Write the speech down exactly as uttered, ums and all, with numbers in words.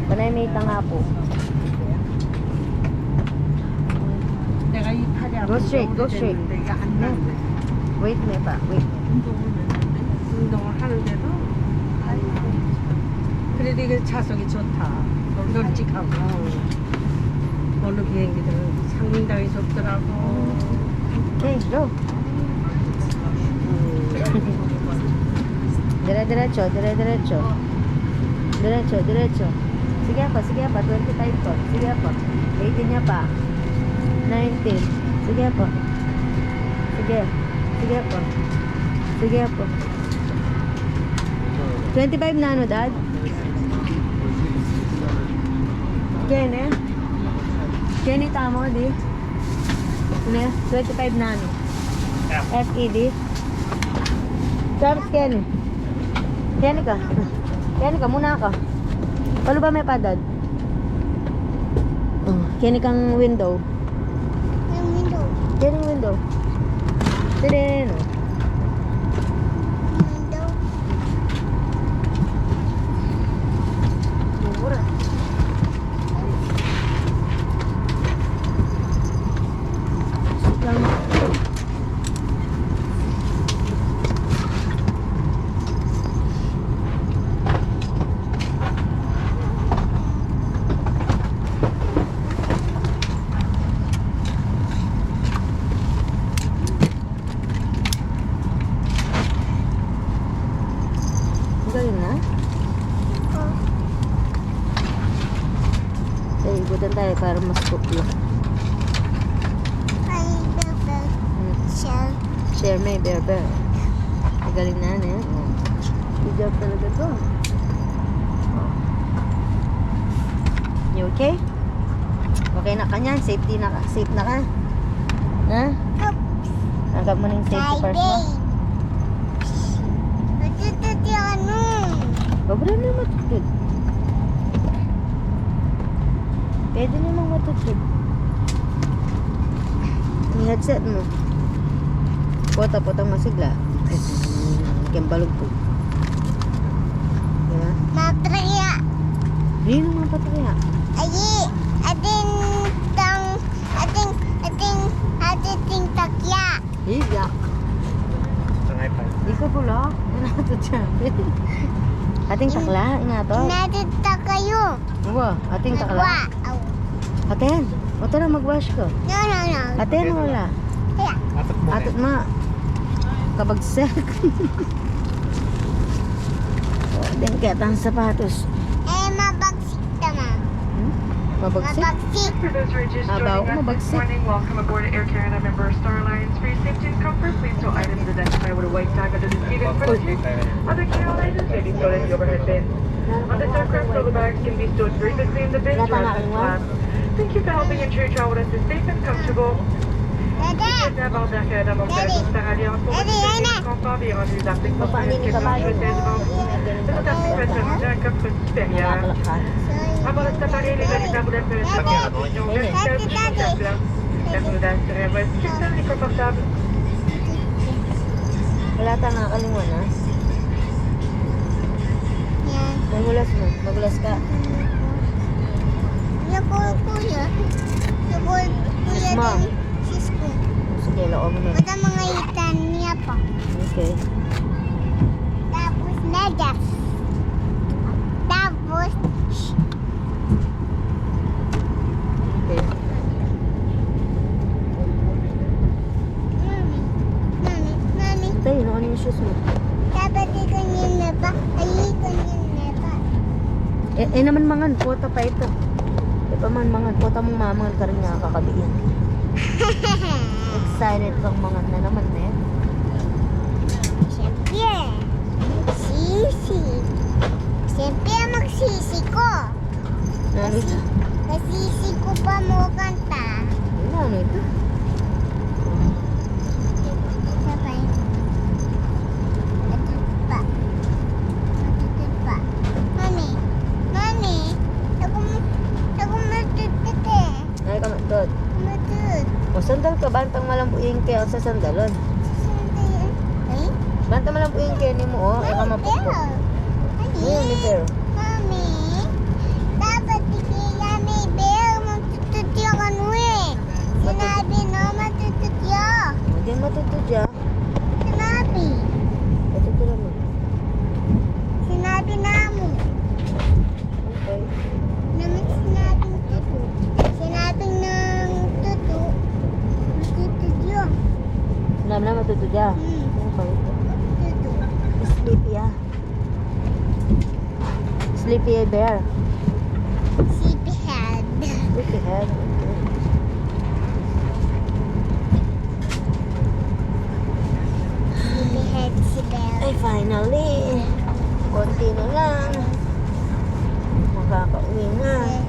Panay may tanga po. Go straight, go straight. Wait, may pa, wait. 운동을 하는데도, 아이고, 그래도 이게 자석이 좋다. 널널찍하고. 어느 비행기들은 상당히 좁더라고. Okay, go. Dire-diretso, dire-diretso. Diretso, diretso. Sige pa, sige pa, twenty-five pa. Sige pa. Eighteen na pa. Nineteen. Sige pa. Sige. Sige pa. Sige pa. Twenty-five na, no, Dad? Kene? Kene tamu, di? Ne? Twenty-five na, no? F E D. Charles, kene? Kene ka? Kene ka? Muna ka. Paluba me pa, Dad. O, kene kang window. Yung window. Kene kang window. Sireno. Window. Mura. Galing na? O. Ay, ikutan tayo para mas kopya. Ay, bebe. Hmm. Share. Share me, bebe. Galing na, ne? O. Good job talaga to. You okay? Okay na ka niyan? Safety na ka? Safe na ka? Ha? Oops. Tanggap mo na yung safety first mo? Matutud yung ano. Sobra na matutud. Pwede namang matutud. Yung headset mo. Pota, potang masigla. Kaya balog po. Diba? Matraya. Nino nga patraya? Ayi, ating tang, ating, ating, ating takya. Iya. Tangay pa. Di ka bulak. Inato dyan. Ating takla, inato. Inato takla yu. Wa, ating takla. Wa, aw. Aten, o tara, mag-wash ka. No, no, no. Aten, wala. Kaya. Atut mo. Atut ma. Kabagsak. O, din kaya tang sapatos. Eh, mabagsik ta, ma'am. Hmm? Mabagsik? Mabagsik. For those who are just joining us this morning, welcome aboard Air Canada member Star Alliance. For your safety and comfort, please tow items identified with a white tag under the seat in front of you. Other carry-on items may be stored in the overhead bin. On this aircraft, all the bags can be stored very quickly in the bins or at the flaps. Thank you for helping ensure your travel is safe and comfortable. Daddy! Daddy! Daddy, ayun na. Confort et respect pour les passagers. Vous êtes appelés à passer un coffre supérieur. Avant de s'apparer, les valises à roulettes peuvent être mises en position verticale ou horizontalement. La prise d'assurance est confortable. Wala tang akalingwan, ha? Yan. Magulas mo. Magulas ka. Yan po, kuya. Yan po, kuya. Sis mo. Din, sis ko. Sige, loko mo na. Basta mga itan niya pa. Okay. Tapos, medyas. Tapos, Okay. Mami, mami, mami. Tayo, ano yung shoes mo? Dapat ito yung neba. Ay, ito yung neba. E, e naman mangan, pota pa ita. E pa man mangan, pota mung mamangan karin nga kakabiin. Excited kang mangan na naman, e. Siyempre. Sisi. Siyempre, magsisi ko. Nanu ita? Kasi, kasi si Kupa mo kanta. Nanu ita? Sabay. Atut pa. Atut pa. Mami. Mami. Aku, aku matutut e. Ay, ka matut. Matut. O, sandal ka, bantang malambu ing ke, o, sa sandalan. Sandal. Ay? Bantang malambu ing ke ni mo, o, ay, ka mapukpuk. Ay, Sleepy, ah. Sleepy bear. Sleepyhead. Sleepyhead. Sleepyhead si Belle. Ay, finally. Konti na lang. Makakauwi na.